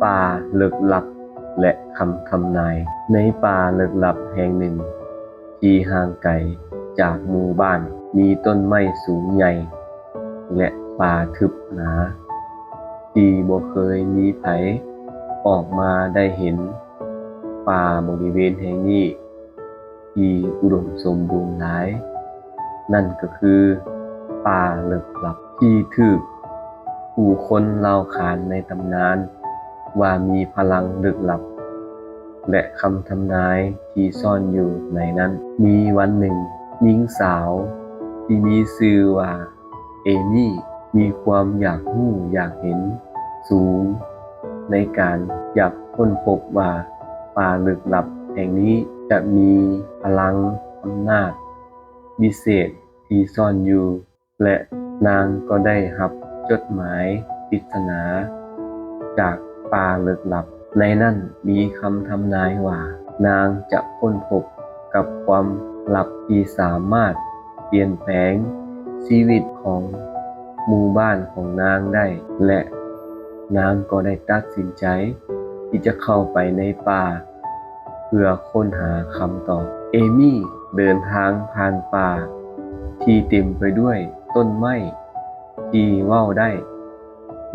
ປ່າເລິກລັບ ແລະ ຄຳທຳນາຍ. ໃນປ່າເລິກລັບແຫ່ງໜຶ່ງທີ່ຫ່າງໄກຈາກໝູ່ບ້ານ, ມີຕົ້ນໄມ້ສູງໃຫຍ່ ແລະ ປ່າທຶບໜາ ທີ່ບໍ່ເຄີຍມີໃຜອອກມາໄດ້ເຫັນ. ປ່າບໍລິເວນແຫ່ງນີ້ ທີ່ອຸດົມສົມບູນຫຼາຍ, ນັ້ນກໍຄືປ່າເລິກລັບ ທີ່ຖືກຜູ້ຄົນເລົ່າຂານໃນຕຳນານວ່າມີພະລັງເລິກລັບ ແລະ ຄຳທຳນາຍທີ່ຊ່ອນຢູ່ໃນນັ້ນ. ມີວັນໜຶ່ງ, ຍິງສາວທີ່ມີຊື່ວ່າ ເອມີ ມີຄວາມຢາກຮູ້ຢາກເຫັນສູງ ໃນການຢາກຄົ້ນພົບວ່າປ່າເລິກລັບແຫ່ງນີ້ຈະມີພະລັງອຳນາດວິເສດທີ່ຊ່ອນຢູ່ ແລະ ນາງກໍໄດ້ຮັບຈົດໝາຍປິດສະໜາຈາກປ່າເລິກລັບ. ໃນນັ້ນມີຄຳທຳນາຍວ່າ ນາງຈະຄົ້ນພົບກັບຄວາມລັບທີ່ສາມາດປ່ຽນແປງຊີວິດຂອງໝູ່ບ້ານຂອງນາງໄດ້ ແລະ ນາງກໍໄດ້ຕັດສິນໃຈທີ່ຈະເຂົ້າໄປໃນປ່າເພື່ອຄົ້ນຫາຄຳຕອບ. ເອມີເດີນທາງຜ່ານປ່າທີ່ເຕັມໄປດ້ວຍຕົ້ນໄມ້ ທີ່ເວົ້າໄດ້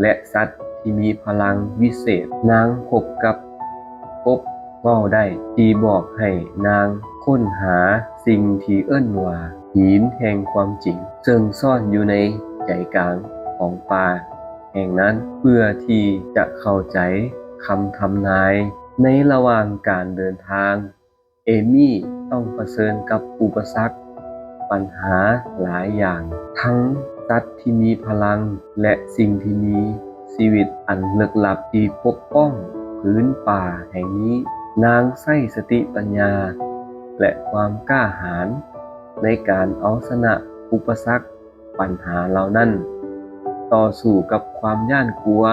ແລະ ສັດທີ່ມີພະລັງວິເສດ. ນາງພົບກັບກົບເວົ້າໄດ້ທີ່ບອກໃຫ້ນາງຄົ້ນຫາສິ່ງທີ່ເອີ້ນວ່າຫີນແຫ່ງຄວາມຈິງ ເຊິ່ງຊ່ອນຢູ່ໃນໃຈກາງຂອງປ່າແຫ່ງນັ້ນ ເພື່ອທີ່ຈະເຂົ້າໃຈຄຳທຳນາຍ. ໃນລະຫວ່າງການເດີນທາງ ເອມີຕ້ອງປະເຊີນກັບອຸປະສັກ, ບັນຫາຫຼາຍຢ່າງ, ທັງສັດທີ່ມີພະລັງ ແລະ ສິ່ງທີ່ມີຊີວິດອັນເລິກລັບທີ່ປົກປ້ອງພື້ນປ່າແຫ່ງນີ້. ນາງໃຊ້ສະຕິປັນຍາ ແລະ ຄວາມກ້າຫານໃນການເອົາຊະນະອຸປະສັກ ບັນຫາເຫຼົ່ານັ້ນ, ຕໍ່ສູ້ກັບຄວາມຢ້ານກົວ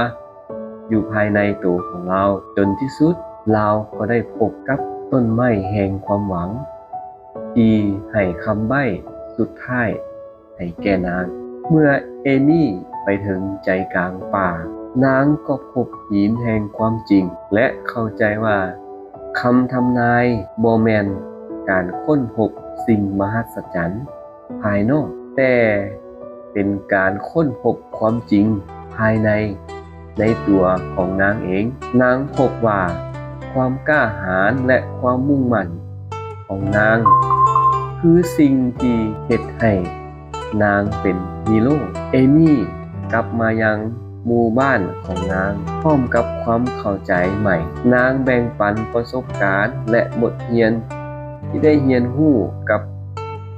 ຢູ່ພາຍໃນໂຕຂອງລາວ. ຈົນທີ່ສຸດ, ລາວກໍໄດ້ພົບກັບຕົ້ນໄມ້ແຫ່ງຄວາມຫວັງ ທີ່ໃຫ້ຄຳໃບ້ສຸດທ້າຍໃຫ້ແກ່ນາງ. ເມື່ອເອມີໄປເຖິງໃຈກາງປ່າ, ນາງກໍພົບຫີນແຫ່ງຄວາມຈິງ ແລະ ເຂົ້າໃຈວ່າຄຳທຳນາຍບໍ່ແມ່ນການຄົ້ນພົບສິ່ງມະຫັດສະຈັນ ພາຍນອກ, ແຕ່ເປັນການຄົ້ນພົບຄວາມຈິງພາຍໃນ ໃນຕົວຂອງນາງເອງ. ນາງພົບວ່າຄວາມກ້າຫານ ແລະ ຄວາມມຸ່ງໝັ້ນຂອງນາງ ຄືສິ່ງທີ່ເຮັດໃຫ້ນາງເປັນຮີໂຣ. ເອມີກັບມາຍັງ ໝູ່ບ້ານຂອງນາງ ພ້ອມກັບຄວາມເຂົ້າໃຈໃໝ່. ນາງແບ່ງປັນປະສົບການ ແລະ ບົດຮຽນທີ່ໄດ້ຮຽນຮູ້ກັບ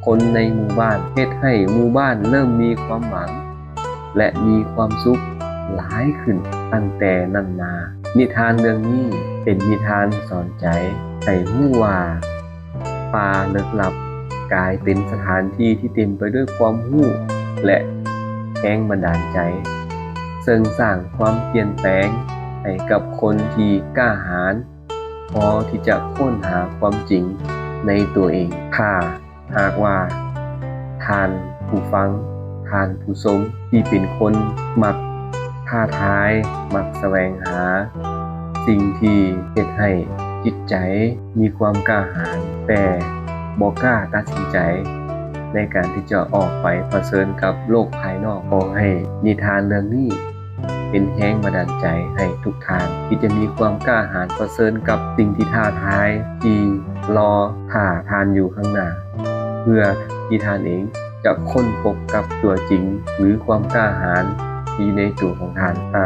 ຄົນໃນໝູ່ບ້ານ, ເຮັດໃຫ້ໝູ່ບ້ານເລີ່ມມີຄວາມຫວັງ ແລະ ມີຄວາມສຸກຫຼາຍຂຶ້ນ. ຕັ້ງແຕ່ນັ້ນມາ, ນິທານເລື່ອງນີ້ເປັນນິທານສອນໃຈໃຫ້ຮູ້ວ່າ ປ່າເລິກລັບກາຍເປັນສະຖານທີ່ທີ່ເຕັມໄປດ້ວຍຄວາມຮູ້ ແລະ ແຮງບັນດານໃຈ, ເຊິ່ງສ້າງຄວາມປ່ຽນແປງໃຫ້ກັບຄົນທີ່ກ້າຫານພໍທີ່ຈະຄົ້ນຫາຄວາມຈິງໃນຕົວເອງ. ຖ້າຫາກວ່າທ່ານຜູ້ຟັງ, ທ່ານຜູ້ຊົມທີ່ເປັນຄົນມັກທ້າທາຍ, ມັກສະແຫວງຫາສິ່ງທີ່ເຮັດໃຫ້ ຈິດໃຈມີຄວາມກ້າຫານ ແຕ່ບໍ່ກ້າຕັດສິນໃຈໃນການທີ່ຈະອອກໄປປະເຊີນກັບໂລກພາຍນອກ. ຂໍໃຫ້ນິທານເລື່ອງນີ້ເປັນແຮງບັນດານໃຈໃຫ້ທຸກທ່ານທີ່ຈະມີຄວາມກ້າຫານປະເຊີນກັບສິ່ງທີ່ທ້າທາຍທີ່ລໍຖ້າທ່ານຢູ່ຂ້າງໜ້າ ເພື່ອທີ່ທ່ານເອງ ຈະຄົ້ນພົບກັບຕົວຈິງ ຫຼື ຄວາມກ້າຫານທີ່ຢູ່ໃນຕົວຂອງທ່ານ. ຖ້າ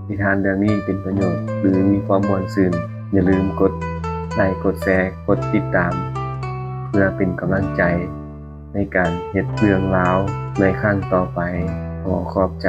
ນິທານເລື່ອງນີ້ເປັນປະໂຫຍດ ຫຼື ມີຄວາມມ່ວນຊື່ນ, ຢ່າລືມກົດໄລ, ກົດແຊ, ກົດຕິດຕາມ ເພື່ອເປັນກຳລັງໃຈໃນການເຮັດເລື່ອງລາວໃນຄັ້ງຕໍ່ໄປ. ຂໍຂອບໃຈ.